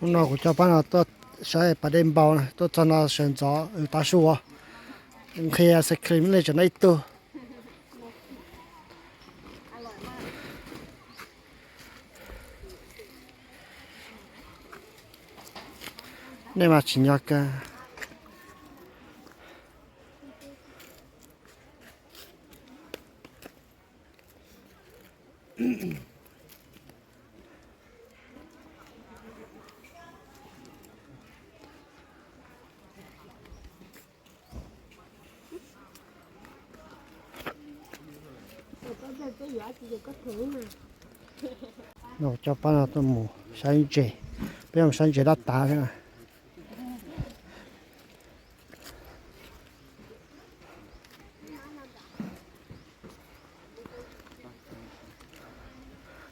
Hnub no kuv coj pab no tuaj saib pas dej npau, tuaj txog no sawv ntxov tav su, nqhis ice cream li tseem no ib tug. Nej mas tsim nyog kawg. No coj pab no tuaj mus saib ntses, peb mus saib ntses dab tav thiab.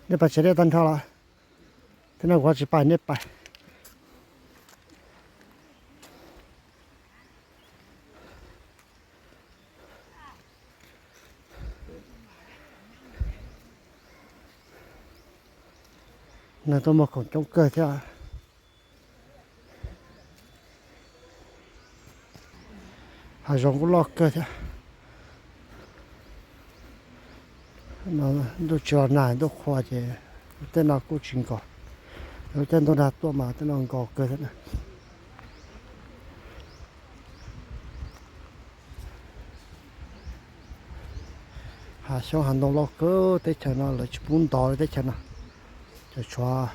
Nej pais tsev dej tag nrho los? Tej no kuv tsis pais, nej pais. Neeg tuaj muag khoom coob kawg thiab. Hav zoov kuj loj kawg thiab. Ntuj tsis los nag, ntuj qhua ces tej no kuj tsis nkaus. Lub caij ntuj nag tuaj mas tej no nkaus kawg thiab. Hav xyoob hav ntoo loj kawg, teb chaws no lawv tsis pub ntov li teb chaws no. Cov tshuav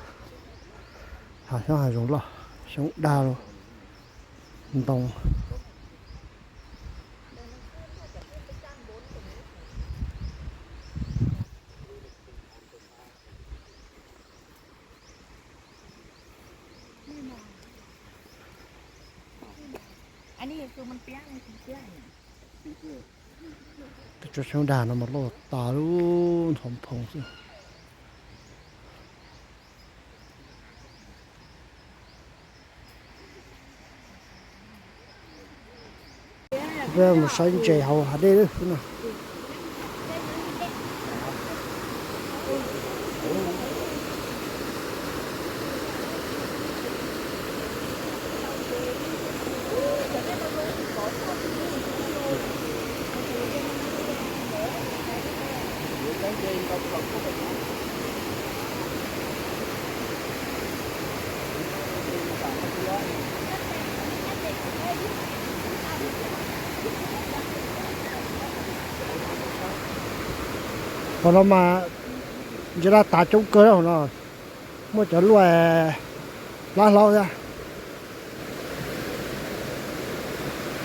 hav xyoob hav zoov loj, xyoob dag los ntoo. Tej tsob xyoob dag no mas loj tas lub nthov nphoo xwb. Peb mus saib ntses hauv hav dej lawm no. Hauv no mas ntses daj tav coob kawg hauv no, muaj cov luaj plab hlaub thiab.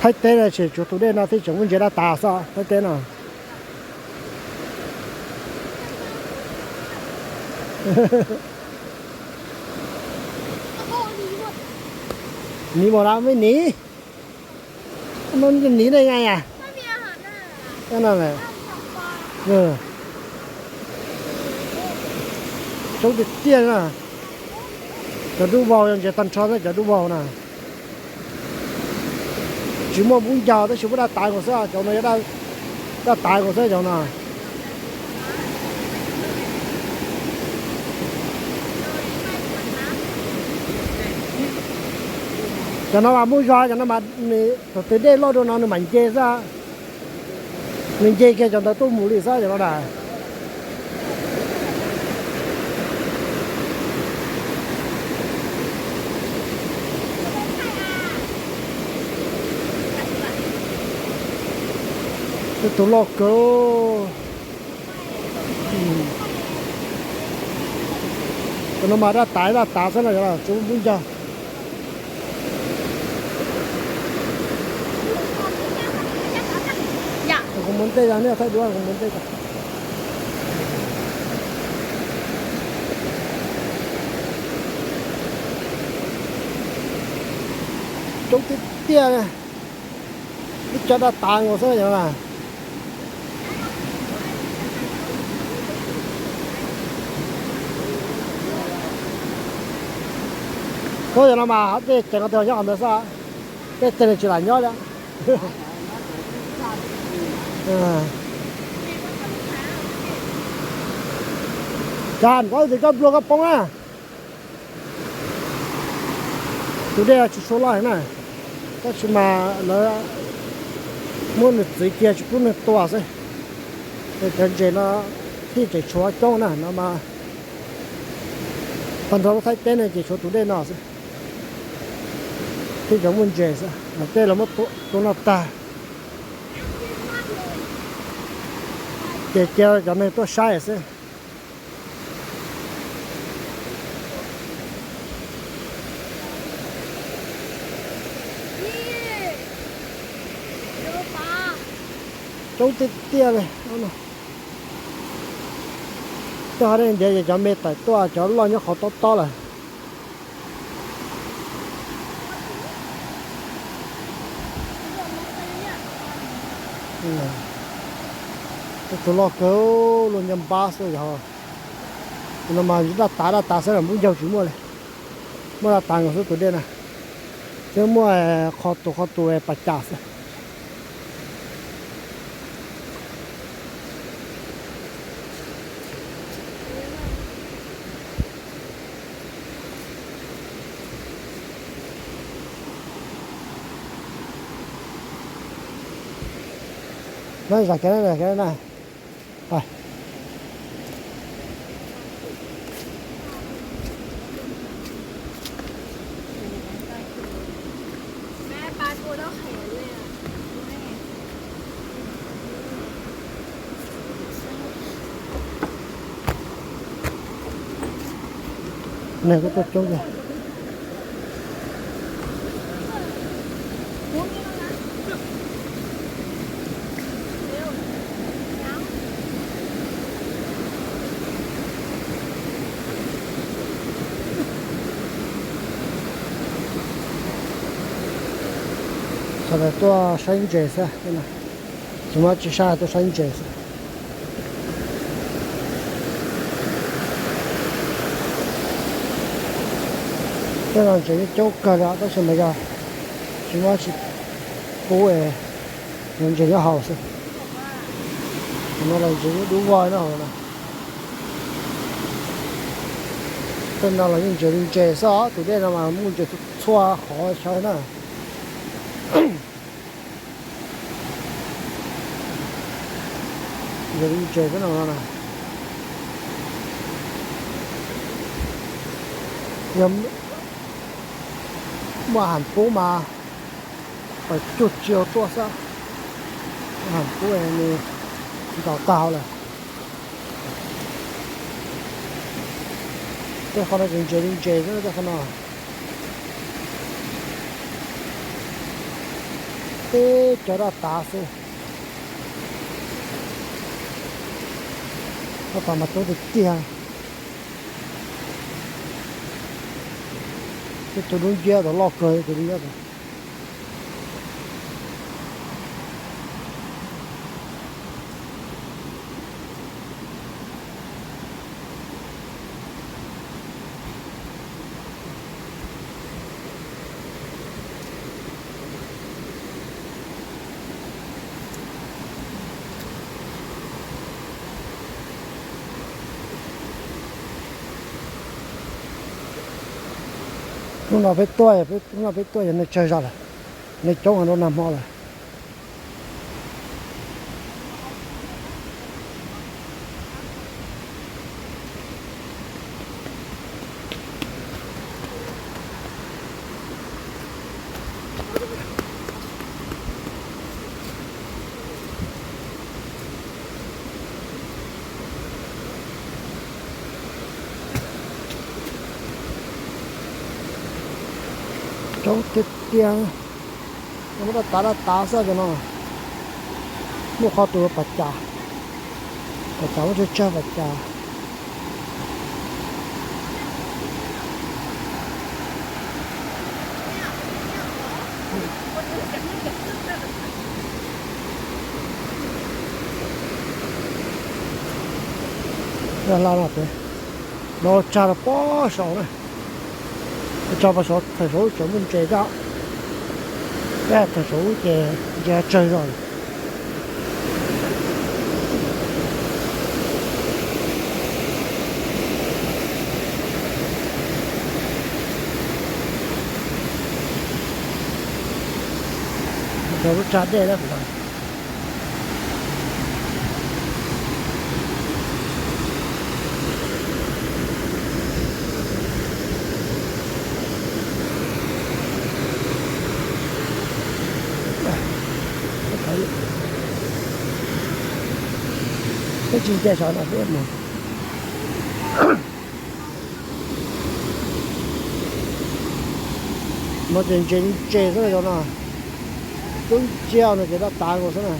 Thaib teb no tseem tsuas tus dej no thiaj tseem muaj ntses daj tav xwb, Thaib teb no. Niv mus lawm, me niv, niv dej nga yam. Coob tiag tiag na. Cov dub vau yog ntses tag nrho xwb, cov dub vau na. Tsis muaj npub ncaug tab sis muaj daj tav nkaus xwb, cov no yog daj tav nkaus xwb cov no. Cov no mas muaj zog, cov no mas thaum twg dej loj dua no nws mam nce xwb. Nws nce kiag cov ntawd tuaj mus li xwb cov no na. Tej tus loj kawg. Cov no mas daj tav daj tav xwb no, cov no tsis muaj npub ncaug. Kuv mus ntej, nej thaij duab, kuv mus ntej. Coob tiag tiag, ib co daj tav nkaus xwb cov no na. Ub, cov no mas tej ceev no tej nyob qhov ntawd xwb, tej teg tsis lam nyob li. Cas nrov tes koj nplua koj poob na. Tus dej tsis tshua loj heev na, tab sis mas lawv muab nws txwv cia tsis pub neeg tua xwb. Cov ntses no thiaj tseem tshuav coob na no mas, tag nrho lub Thaib teb no ces tshuav tus dej no xwb thiaj tseem muaj ntses xwb. Tej los muab tua noj tag, ces cia cov neeg tuaj saib xwb. Coob tiag tiag li. Tej qhov dej ntiav ces cov me tawm tuaj, cov loj nyob qhov tob tob lawm. Tus loj kawg luaj nyob npab xwb yog. Tus no mas daj tav daj tav xwb, lub ncaug tsis muaj li. Muaj daj tav nkaus xwb tus dej na. Thiab muaj qho tus qho tus pas cas xwb. No zam kev na, zam kev na. Neeg kuj tuaj coob kawg. Sawv daws tuaj saib ntses xwb, tsis muaj tsis saib, tuaj saib ntses xwb. Tej no ntses yeej coob kawg li tab sis mas yog tsis muaj tsis pub, ntses nyob hauv xwb. No los ntses dub vog no. Tej no los yeej ntses li ntses xwb os, tus dej no mas muaj ntses txhua qhov chaw na. Ntses li ntses xwb no na. Yog muaj ham pub mas pais cuag tsiau tuaj xwb. Ham pub nws ntaus tag lawm. Tej qhov no ces ntses li ntses xwb tej qhov no. Teb cov daj tav xwb. Daj tav mas coob tiag tiag. Tej tus dub nciab tus loj kawg tus dub nciab tus. Hnub no peb tuaj, hnub no peb tuaj yog neeg tsawg zog lawm, neeg coob heev rau nag hmo lawm. Coob tiag tiag. Muab daj tav daj tav xwb cov no. Muaj qhov tus pas cas, pas cas muab tsawg tsawg pas cas. Laj laj no pem, no tsag rau pob saud na. Tsag pob saud, thaum saud tseem muaj ntses thiab, peb thaum saud ces ntses tsawg zog. Rau lub tsag dej na kuv. Peb tsis nce saum no peb mus. No ces ntses ntses xwb no. Coob ciaj no ces dab tav nkaus xwb na.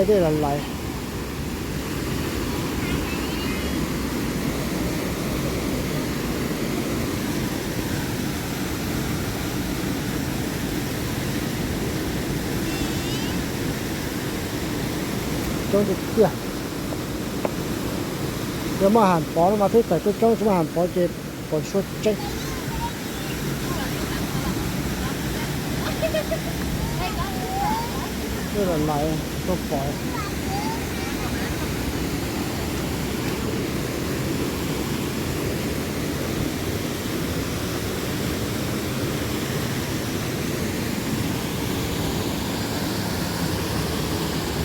Dej lais lais. Coob tiag tiag. Yog muaj Ham Pov no mas peb tawm tuaj coob, tsis muaj Ham Pov ces pom suab tseeb. Dej lais lais, tuaj pom.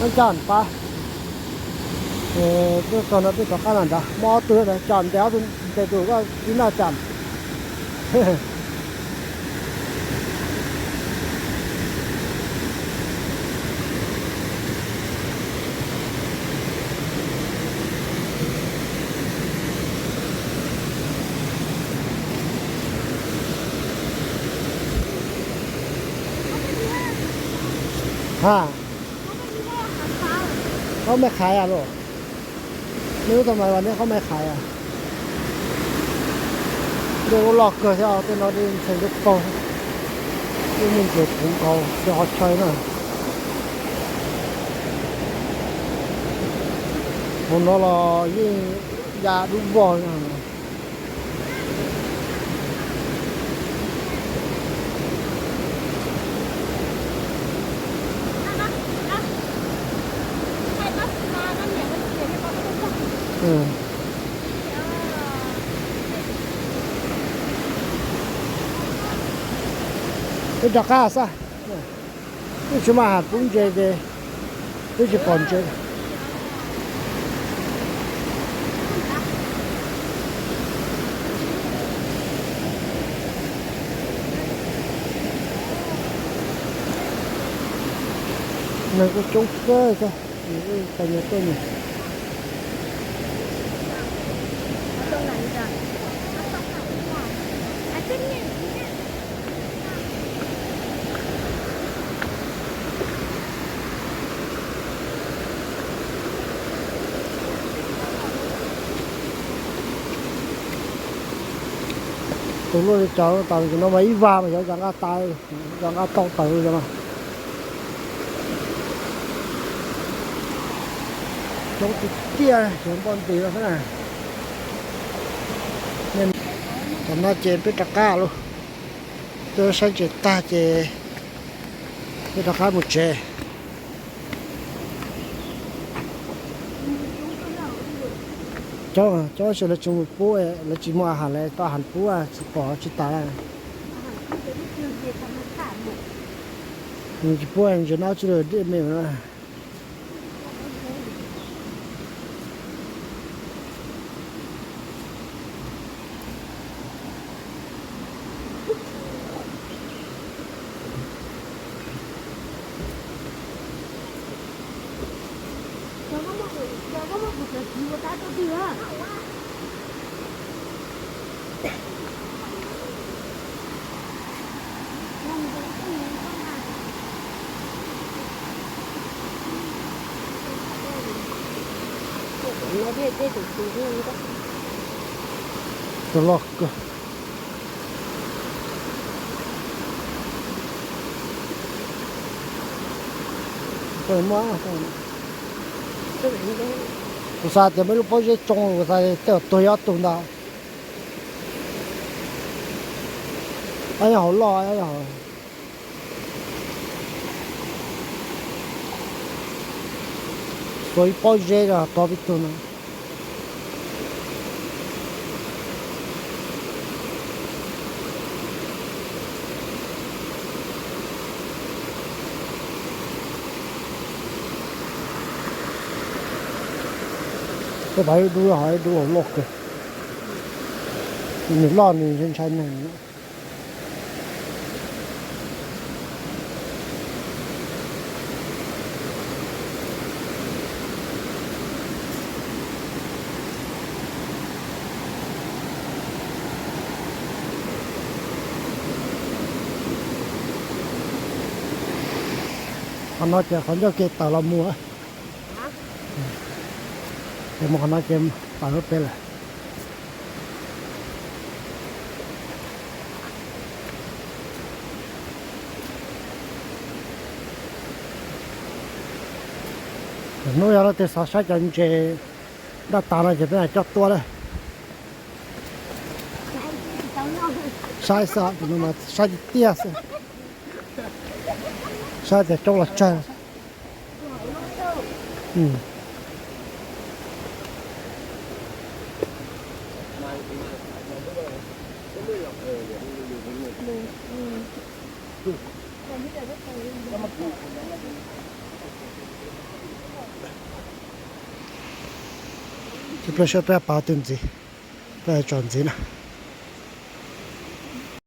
Ab ncaj pab, tuaj txog no peb rov qab los nrad, muaj ob tug ntawd, cam ntes ob tug, ntes tus koj ib noj cam. Ha, khaub mej qhaiv a los? Nej lub tau mas nej khaub mej qhaiv a? Dej kuj loj kawg thiab, tej no dej ntxhee dej paug, dej me ntsuav puv nkaus rau qhov chaw na. Hauv no los yeej ya dub vog. Peb rov qab xwb, twb tsis muaj Ham pub ntses ces twb tsis pom ntses. Neeg kuj coob kawg thiab, tais nyias tuaj nyias. Tus luaj li cas tawm no mas ib vag mas xyov nqa tau, xyov nqa tau tawm li no. Coob tiag tiag, xyov npoj ntis no xwb na. Tam no ces peb rov qab lauj, twb saib ntses tag ces peb rov qab mus tsev. Coob, coob tab sis lawv tsis mus pub, lawv tsis muaj Ham, lawv tau Ham pub tsis pom tsis tas lawm. Nws tsis pub ntses no tsis lawm dej me na. Tus loj kawg. Kuv xav tias muaj ib lub pob zeb tsoo, kuv xav tej zaum tuag yog ob tug ntag. Ab, nyob hauv loj, nyob hauv. Xuas ib pob zeb los tov peb tug no. Tej pab ib dub hov ib dub loj kawg. Nws loj nws ntshai ntshai neeg. Qhov no ces qhov ncauj ke tawm los mus. Ces mus qhov no ces tawm lub pem lawm. Hnub yog leej twg xav saib cov ntses daj tas no ces peb coj tuaj lawm. Saib xwb, saib tiag tiag xwb. Saib tias coob los tsawg. Ib pliag saib peb pab twg ntxiv, peb tsom ntxiv na.